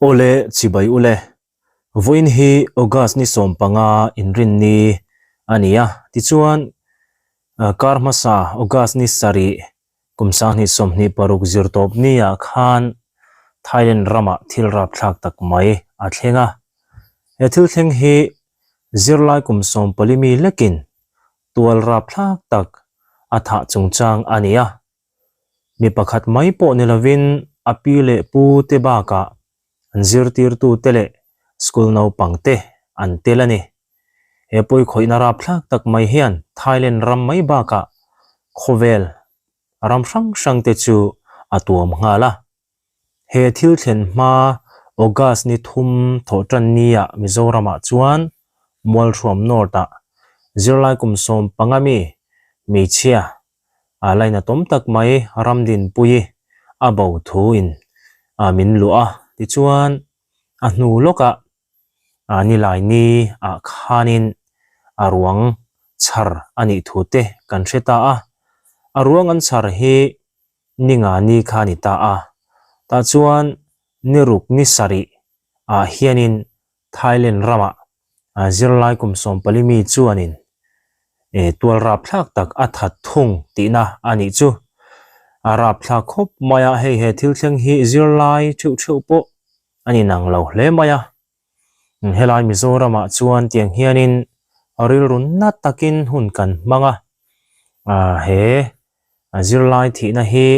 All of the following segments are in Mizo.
Awle chibai ule, vawiin hi August ni 15 inrinni a ni a, tichuan kar hmasa August ni 7 kum 2026 zirtawp niah khan Thailand ramah thil rapthlak tak mai a thleng a. He thil thleng hi zirlai kum 14 mi lekin tual rapthlak tak a thah chungchang a ni a. Mi pakhat mai pawh ni lovin a pi leh pu te bakah an zirtirtute leh school naupang te an tel a ni. He pawikhawihna rapthlak tak mai hian Thailand ram mai bakah khawvel ram hrang hrang te chu a tuam nghal a. He thil thlen hma August ni thum thawh tan nia Mizoramah chuan Mualhruam North-ah zirlai kum 15 mi hmeichhia a lainatawm tak mai Ramdinpuii a bo thuin min luah a. Tichuan a hnu lawkah nilai ni ah khanin a ruang chhar a nih thu te kan hre ta a. A ruang an chhar hi ni nga ni kha a ni ta a. Tah chuan ni ruk ni sarih ah hianin Thailand ramah zirlai kum 14 mi chuanin tual rapthlak tak a that thung tihna a nih chu. A rapthlak khawp mai a, hei he thil thleng hi zirlai theuh theuh pawh a ni nang lo hle mai a. Helai Mizoramah chuan tiang hianin rilru na takin hun kan hmang a, he zirlai thihna hi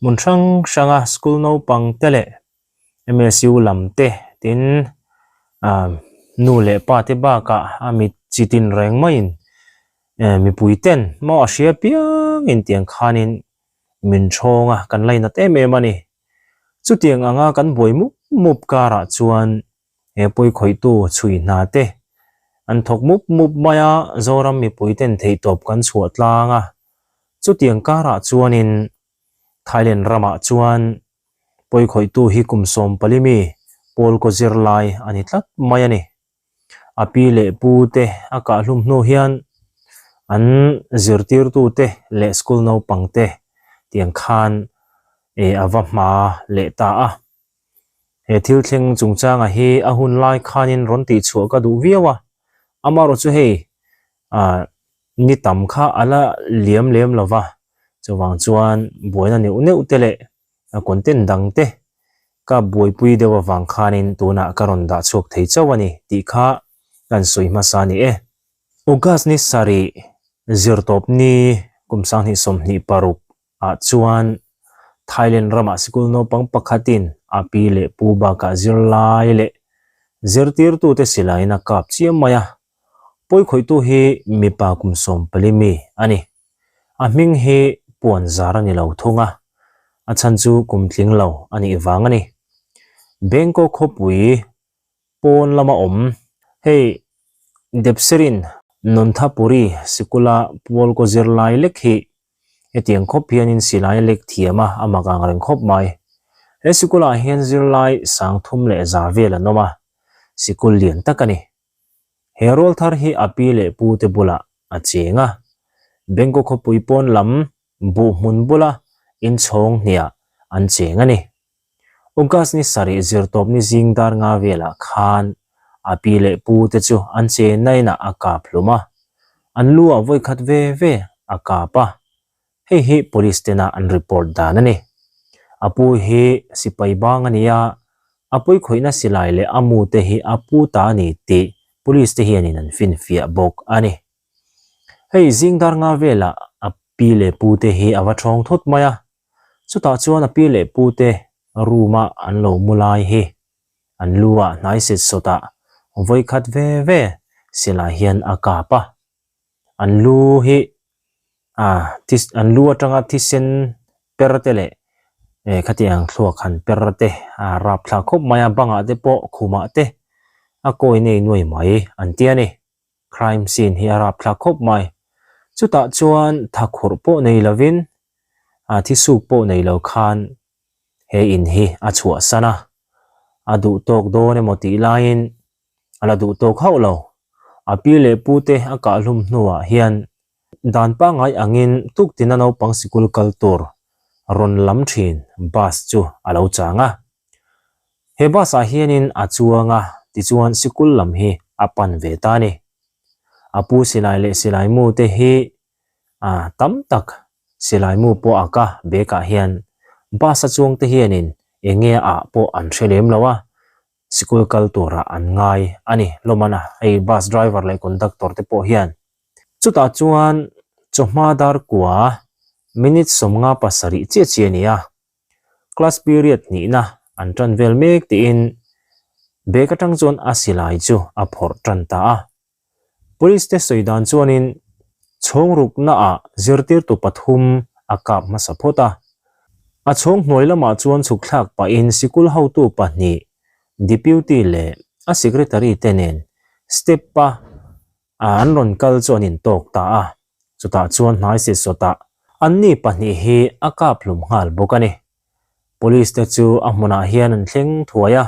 hmun hrang hranga school naupang te leh MSU lam te tin nu leh pa te bakah a mit chi tin reng maiin mipui ten maw a hria piangin tiang khanin min thawng a, kan lainat em em a ni. Chutiang anga kan buai mup mup karah chuan he pawikhawihtu chhui hna te an thawk mup mup mai a, Zoram mipui ten theihtawp kan chhuah tlang a. Chutiang karah chuanin Thailand ramah chuan pawikhawihtu hi kum 14 mi pawl kaw zirlai a ni tlat mai a ni. A pi leh pu te a kahhlum hnu hian an zirtirtu te leh school naupang te tiang khan a va hma leh ta a. He thil thleng chungchanga hi a hun lai khanin rawn tihchhuah ka duh viau a, amaherawhchu chu hei ni tam kha a la liam lem lo va, chuvang chuan buaina neuh neuh te leh a content dang te ka buaipui deuh avang khanin tunah ka rawn dah chhuak thei chauh a ni tih kha kan sawi hmasa a ni e. August ni sarih zirtawp ni kum 2026 ah chuan Thailand ramah sikul naupang pakhatin a pi leh pu bakah zirlai leh zirtirtute silaiin a kap chiam mai a, pawikhawihtu hi mipa kum 14 mi a ni. A hming hi puan zar a ni lo thung a, a chhan chu kum tling lo a nih vang a ni. Bangkok khawpui pawn lama awm hei Depsirin Nonthapuri sikula pawl kaw zirlai lek hi hetiang khawp hianin silai a lek thiam a, a mak ang reng khawp mai. He sikulah hian zirlai 3100 vel an awm a, sikul lian tak a ni. He rual thar hi a pi leh pu te bulah a cheng a, Bangkok khawpui pawn lam buh hmun bula inchhawng hniah an cheng a ni. August ni sarih zirtawpni zing dar nga velah khan a pi leh pu te chu an chenna inah a kap hlum a, an lu ah vawikhat ve ve a kap a, Hei hi police tena an report dan a ni. A pu hi sipai bang a ni a, a pawikhawihna silai leh a mu te hi a pu ta a ni tih police te hianin an finfiah bawk a ni. Hei zing dar nga velah a pi leh pu te hi a va thawng thut mai a, chutah chuan a pi leh pu te room a an lo mu lai hi an lu ah hnai set sawtah vawikhat ve ve silai hian a kap a. An lu hi an lu atanga thisen per te leh khatiang thluak han per te a rapthlak khawp mai a, bangah te pawh khumah te a kawi nei nuai mai an ti a ni. Crime scene hi a rapthlak khawp mai. Chutah chuan thakhurh pawh nei lovin thisuk pawh nei lo khan he in hi a chhuahsan a, a duh tawk dawn emaw tih laiin a la duh tawk hauh lo. A pi leh pu te a kahhlum hnuah hian dan pangngai angin tuktina naupang sikul kal tur rawn lam thin bus chu a lo chang a. He bus ah hianin a chuang a, tichuan sikul lam hi a pan ve ta a ni. A pu silai leh silai mu te hi a tam tak silai mu pawh a ka bag ah hian bus a chuang te hianin eng nge ah pawh an hre lem lo a, sikul kal turah an ngai a ni hlawm a, hei bus driver leh conductor te pawh hian. Chutah chuan chawhma dar kua minute 57 chiah chiah a ni a, Class period hnihna an tan vel mek tiin bag atang chuan a silai chu a phawrh tan ta a. Police te sawi dan chuanin chhawng rukna ah zirtirtu pathum a kap hmasa phawt a. A chhawng hnuai lamah chuan chhuk thlak pahin sikul hotu pahnih Deputy leh a secretary te nen step a an rawn kal chu an intawk ta a. Chutah chuan hnai se sawtah anni pahnih hi a kap hlum nghal bawk a ni. Police te chu a hmunah hian an thleng thuai a,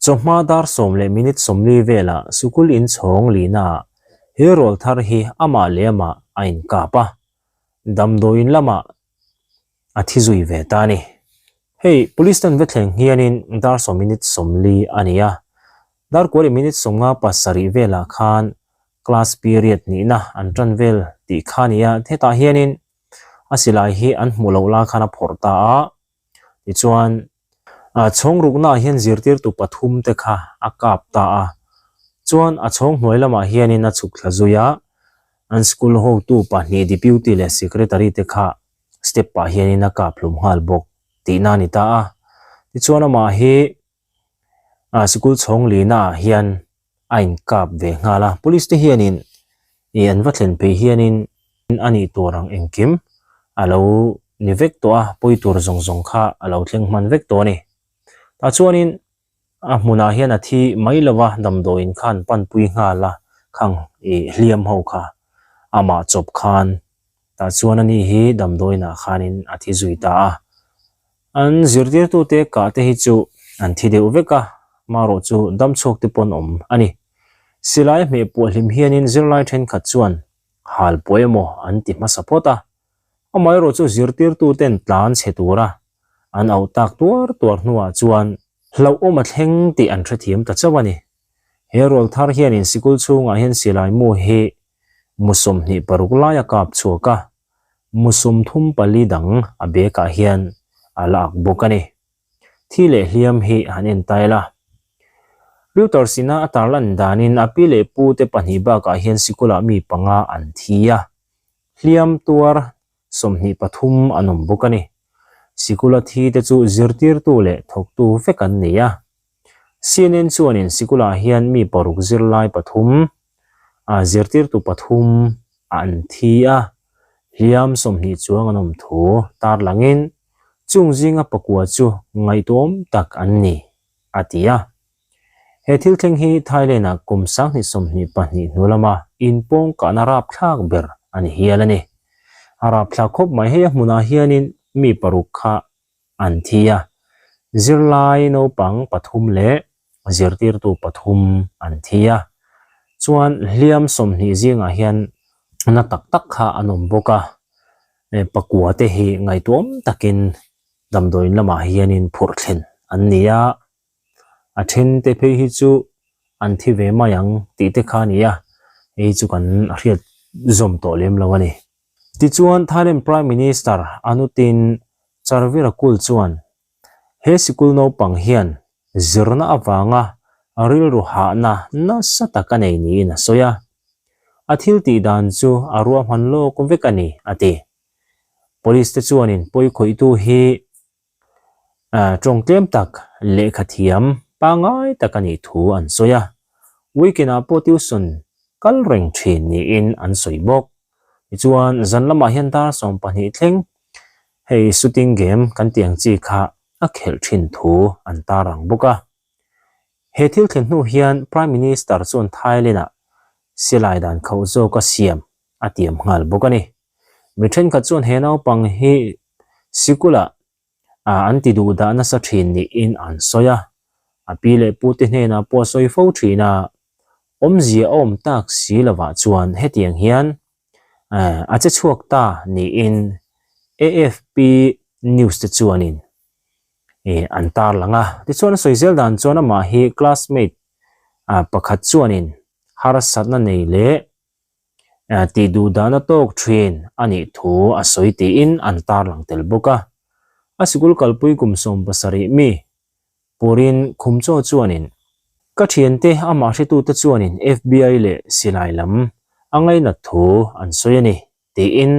chawhma dar sawm leh minute 40 velah sukul inchhawng lihnaah he rawl thar hi amah leh amah a inkap a, damdawiin lamah a thi zui ve ta a ni. Hei police ten va thleng hianin dar sawm minute 40 a ni a, dar kua leh minute 57 velah khan class period nihna an tan vel tih kha a ni a, hetah hianin a silai hi an hmuh loh lai khan a phawrh ta a, tichuan chhawng ruknaah hian zirtirtu pathum te kha a kap ta a, chuan a chhawng hnuai lamah hianin a chhuk thla zui a, an school hotu pahnih deputy leh secretary te kha step ah hianin a kap hlum nghal bawk tihna a ni ta a, tichuan amah hi ah sikul chhawng lihna ah hian a inkap ve nghal a police te hianin ih an va thlen phei hianin a nih tur ang engkim a lo ni vek tawh a pawi tur zawng zawng kha a lo thleng hman vek tawh a ni tah chuanin a hmunah hian a thi mai lo va damdawiin khan panpui nghal a khang ih hliam ho kha amah chawp khan tah chuan ani hi damdawiinah khanin a thi zui ta a. An zirtirtute kah te hi chu an thi deuh vek a, marawh chu damchhuak te pawn awm a ni. Silai hmeh puah hlim hianin zirlai thenkhat chuan hal puah emaw an ti hmasa phawt a, amaherawh chu zirtirtuten tlan chhe tura an auh tak tuar tuar hnuah chuan hlauhawm a thleng tih an hrethiam ta chauh a ni. He rual thar hianin sikul chhungah hian silai mu hi mu 26 lai a kap chhuak a, Mu 34 dang a bag ah hian a la ak bawk a ni. Thi leh hliam hi han en ta ila. Reuters ina a tarlan danin a pi leh pu te pahnih bakah hian sikulah mi panga an thi a, hliam tuar 23 an awm bawk a ni. Sikula thi te chu zirtirtu leh thawktu vek an ni a. CNN chuanin sikulah hian mi paruk zirlai pathum, a zirtirtu pathum an thi a, hliam 20 chuang an awm thu tarlangin chung zinga pakua chu ngaihtuahawm tak an ni, a ti a. He thil thleng hi Thailand-ah kum 2022 hnu lama inpawng kahna rapthlak ber a ni hial a ni. A rapthlak khawp mai hei a hmunah hianin mi paruk kha an thi a, zirlai naupang pathum leh zirtirtu pathum an thi a, chuan hliam 20 zingah hian na tak tak kha an awm bawk a, pakua te hi ngaihtuahawm takin damdawiin lamah hianin phurh thlen an ni a, a then te phei hi chu an thi ve mai ang tih te kha a ni a, hei chu kan hriat zawm tawh lem lo a ni. Tichuan, Thailand Prime Minister Anutin Charvirakul chuan he sikul naupang hian zirna avanga rilru hahna nasa tak a nei niin a sawi a. A thil tih dan chu a ruahman lawk vek a ni, a ti. Police te chuanin pawikhawihtu hi Tawng tlem tak lehkha thiam pangai tak a nih thu an sawi a, weekend ah pawh tuition kal reng thin niin an sawi bawk. Tichuan zan lamah hian dar 12 thleng hei shooting game kan tih ang chi kha a khelh thin thu an tar ang bawk a. He thil thlen hnu hian Prime Minister chuan Thailand ah silai dan khauh zawk a siam a tiam nghal bawk a ni. Mi thenkhat chuan he naupang hi sikulah an ti duh dah nasa thin niin an sawi a, a pi leh pu te hnenah pawh a sawi fo thin a, awmzia a awm tak si lovah chuan hetiang hian a che chhuak ta niin AFP news te chuanin. Ih an tarlang a. Tichuan a sawi zel dan chuan amah hi classmate ah pakhat chuanin harsatna nei leh tih duh dahna tawk thin a nih thu a sawi tiin an tarlang tel bawk a. A sikul kalpui kum 70 mi Purin Khumchaw chuanin ka thiante amah hretute chuanin FBI leh silai lam a ngainat thu an sawi a ni. Tiin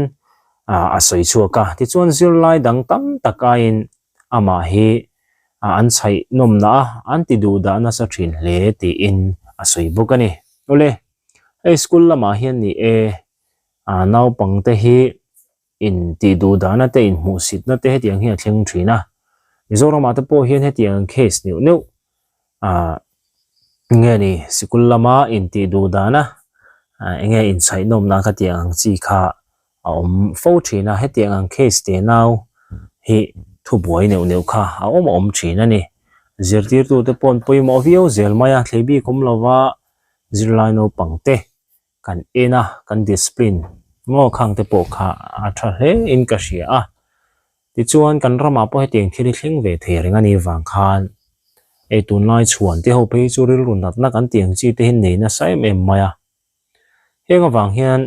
a sawi chhuak a. Tichuan zirlai dang tam tak aiin amah hi an chhaih nawmna a, an ti duh dah nasa thin hle tiin a sawi bawk a ni. Awle, hei school lamah hian ni e, naupangte hi in tih duh dahna te, in hmuhsitna te hetiang hi a thleng thin a. Mizoramah te pawh hian hetiang case neuh neuh ah nge ni sikul lama intih duh dana ah enge inchhaihnawmna kha tiang ang chi kha a awm fo thin a hetiang ang case te nau hi thubuai neuh neuh kha a awm a awm thin a ni zirtirtu te pawh an pawimawh viau zel mai a thlei bik awm lova zirlai naupang te kan en a kan discipline maw khang te pawh kha a tha hle in ka hria a. Tichuan, kan ramah pawh hetiang thil hi thleng ve thei reng a nih vang khan hei tunlai chhuan te ho phei chu rilru natna kan tih ang chi te hi nei nasa em em mai a. Heng avang hian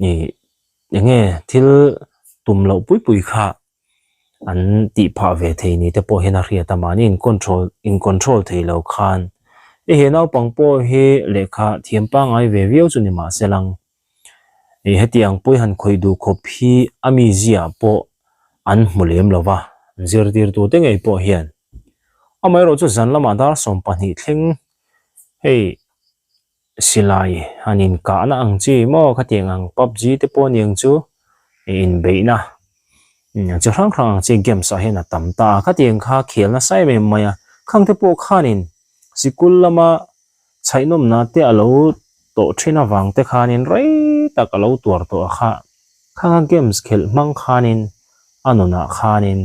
ih eng nge thil tum loh pui pui kha an tih phah ve thei ni te pawh hian a hriat a mahni in control in control thei lo khan hei he naupang pawh hi lehkha thiam pangngai ve viau chu ni mahse lang. Ih hetiang pawi han khawih duh khawp hi a mizia pawh an hmu lem lo va, zirtirtute ngei pawh hian. Amaherawhchu zan lamah dar 12 thleng hei silai han inkahna ang chi maw khatiang ang PUBG te pawh aniang chu inbeihna chi hrang hrang ang chi games ah hian a tam ta a, khatiang kha khel nasa em em mai a, khang te pawh khanin sikul lama Chhaihnawmna te a lo tawh thin avang te khanin rei tak a lo tuar tawh a kha. Khanga games khelh hmang khanin a nunah khanin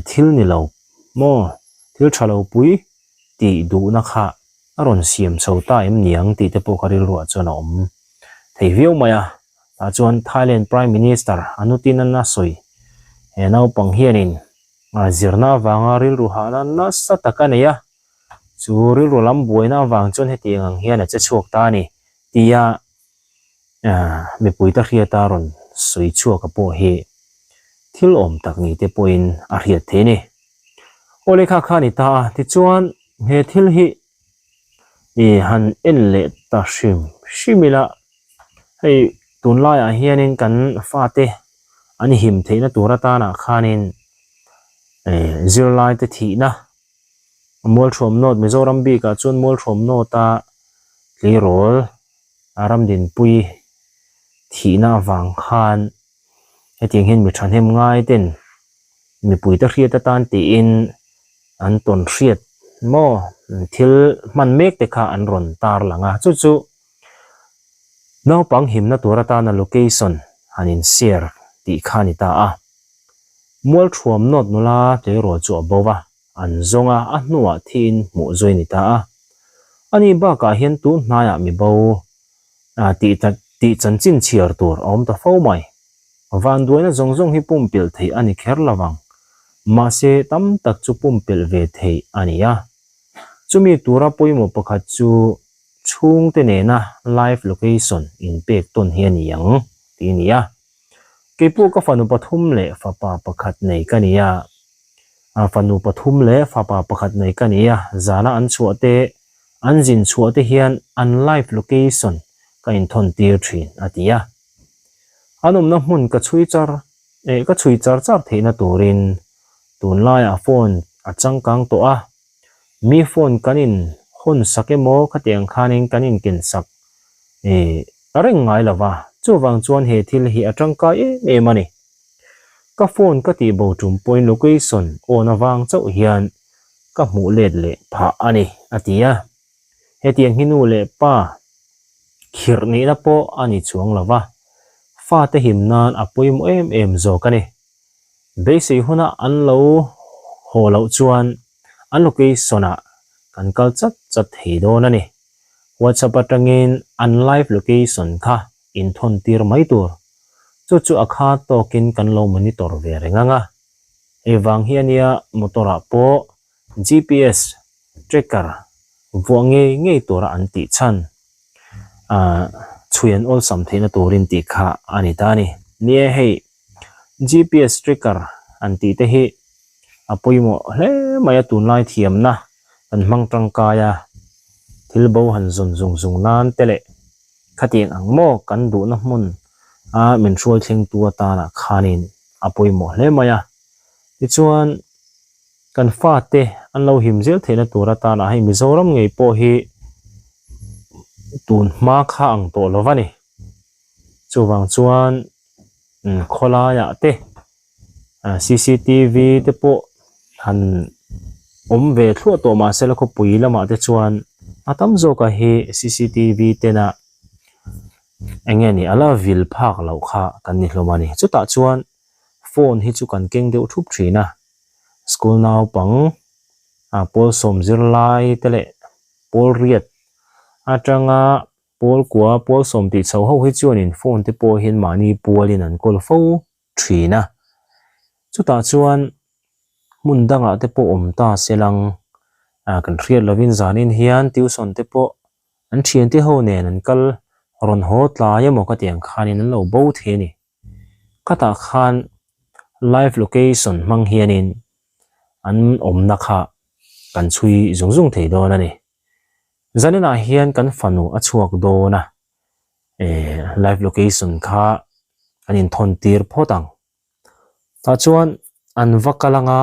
thil ni lo maw, thil tha lo pui tih duhna kha a rawn siam chho ta em niang tih te pawh ka rilruah chuan a awm thei viau mai a. Tah chuan Thailand Prime Minister Anutin a sawi he naupang hianin zirna avanga rilru hahna nasa tak a nei a. Chu rilru lam buaina avang chuan hetiang ang hian a che chhuak ta a ni tia mipuite hriata rawn sawi chhuak a pawh hi thil awm tak ni te pawhin a hriat theih a ni. Aw lehkha kha a ni ta a, tichuan he thil hi i han en leh ta hrim hrim ila hei tunlaiah hianin kan fate an him theihna tur atanah khanin zirlaite thihna Mualthuam North Mizoram bikah chuan Mualthuam North-a tleirawl ramdinpui thihna avang khan hetiang hian mi thahnem ngai ten mipuite hriat atan tiin an tawn hriat maw thil hman mek te kha an rawn tar lang a chu chu naupang himna tur atana location han in share tih kha a ni ta a. Mualthuam North nula tleirawl chu a bo va. An zawng a, a hnuah thiin hmuh zui a ni ta a. Ani bakah hian tun hnaiah mi bo tih tih chanchin chhiar tur a awm ta fo mai. Vanduaina zawng zawng hi pumpelh theih a ni kher lo vang. Mahse, tam tak chu pumpelh ve theih a ni a. Chumi tura pawimawh pakhat chu chhungte nena live location inpek tawn hi a ni ang tih a ni a. Keipawh ka fanu pathum leh fapa pakhat nei ka ni a. Fanu pathum leh fapa pakhat nei ka ni a, zana an chhuah te, an zin chhuah te hian an live location ka inthawn tir thin, a ti a. An awmna hmun ka chhui char eh ka chhui char char theihna turin tunlaiah phone a changkang tawh a, mi phone kan in hawn sak emaw khatiang khanin kan inken sak eh reng ngai lo va, chuvang chuan he thil hi a tangkai em em a ni. Ka phone ka tih bo tum pawhin location on avang chauh hian ka hmuh let leh phah a ni, a ti a. Hetiang hi nu leh pa khirh nihna pawh a ni chuang lo va, fate him nan a pawimawh em em zawk a ni. Beisei huna an lo haw loh chuan an location ah kan kal chat chat thei dawn a ni. WhatsApp atangin an live location kha inthawn tir mai tur. Chu chu a kha tawkin kan lo monitor ve reng ang a. Hei vang hi ania motor ah pawh GPS tracker vuah ngei ngei tura an tih chhan ah chhui an awlsam theihna turin tih kha a ni ta a ni. Ni e hei GPS tracker an tih te hi a pawimawh hle mai a tunlai thiamna kan hmang tangkai a thil bo han zawn zung zung nan te leh khatiang ang maw kan duhna hmun a min hruai thlengtu atana khanin a pawimawh hle mai a. Tichuan kan fate an lo him zel theihna tur atana hei Mizoram ngei pawh hi tun hma kha ang tawh lo va ni. Chuvang chuan khawlaiah te cctv te pawh han awm ve thluah tawh mahse la khawpui lamah te chuan a tam zawkah hi cctv tena eng nge ni a la vil phak loh kha kan ni hlawm a ni. Chutah chuan phone hi chu kan keng deuh thup thin a, school naupang ah pawl sawm zirlai te leh pawl riat atanga pawl kua pawl sawm tih chho ho hi chuanin phone te pawh hian mahni pualin an kawl fo thin a. Chutah chuan hmun dangah te pawh awm ta se lang ah kan hriat lovin zanin hian tuition te pawh an thiante ho nen an kal rawn haw tlai emaw ka tih ang khanin an lo bo thei a ni. Khatah khan live location hmang hianin an awmna kha kan chhui zung zung thei dawn a ni. Zaninah hian kan fanu a chhuak dawn a, eh live location kha an inthawn tir phawt ang. Tah chuan an va kal anga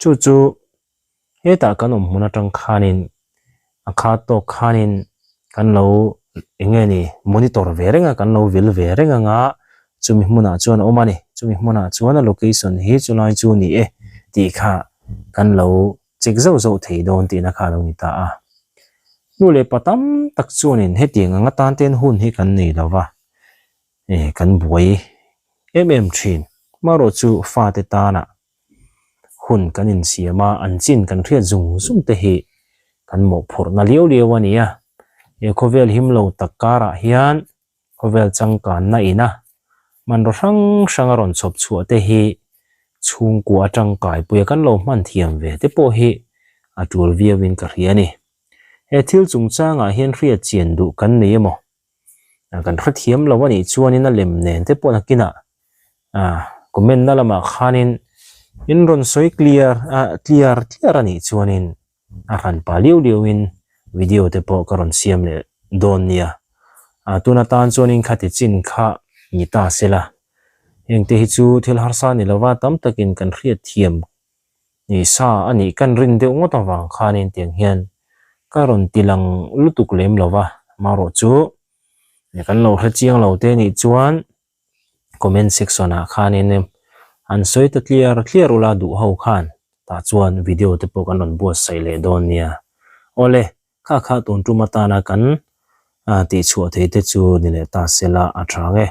chu chu hetah kan awm hmun atang khanin a khat tawk khanin kan lo eng nge ni monitor ve reng a kan lo vil ve reng anga chumi hmunah chuan a awm a ni chumi hmunah chuan a location hi chulai chu ni e tih kha kan lo check zauh zauh thei dawn tihna kha a lo ni ta a. Nu leh pa tam tak chuanin hetiang anga tan ten hun hi kan nei lo va, eh kan buai em em thin. Marawh chu fate tana hun kan insiam a, an chin kan hriat zung zung te hi kan mawhphurhna liau liau a ni a. He khawvel him lo tak karah hian Khawvel changkanna ina hmanraw hrang hrang a rawn chhawp chhuah te hi chhungkua atangkai puia kan lo hman thiam ve te pawh hi a tul viauin ka hria a ni. He thil chungchangah hian hriat chian duh kan nei emaw? Kan hrethiam lo a nih chuanin a lem nen te pawh nakinah comment na lamah khanin in rawn sawi clear clear tliar a nih chuanin a hran pah liau liau in video te pawh ka rawn siam leh dawn nia. Ah tun atan chuanin khati chin kha ni ta se la. Heng te hi chu thil harsa ni lova tam takin kan hriat thiam ni sa a nih kan rin deuh ngawt avang khanin tiang hian ka rawn ti lang lutuk lem lova marawh chu kan lo hre chiang lo te nih chuan comment section ah khanin an sawi ta tliar tliar ula duh ho khan tah chuan video te pawh kan rawn buatsaih leh dawn nia. Awle, kha kha tun tum atana kan tihchhuah thei te chu ni leh ta sela a tha nge.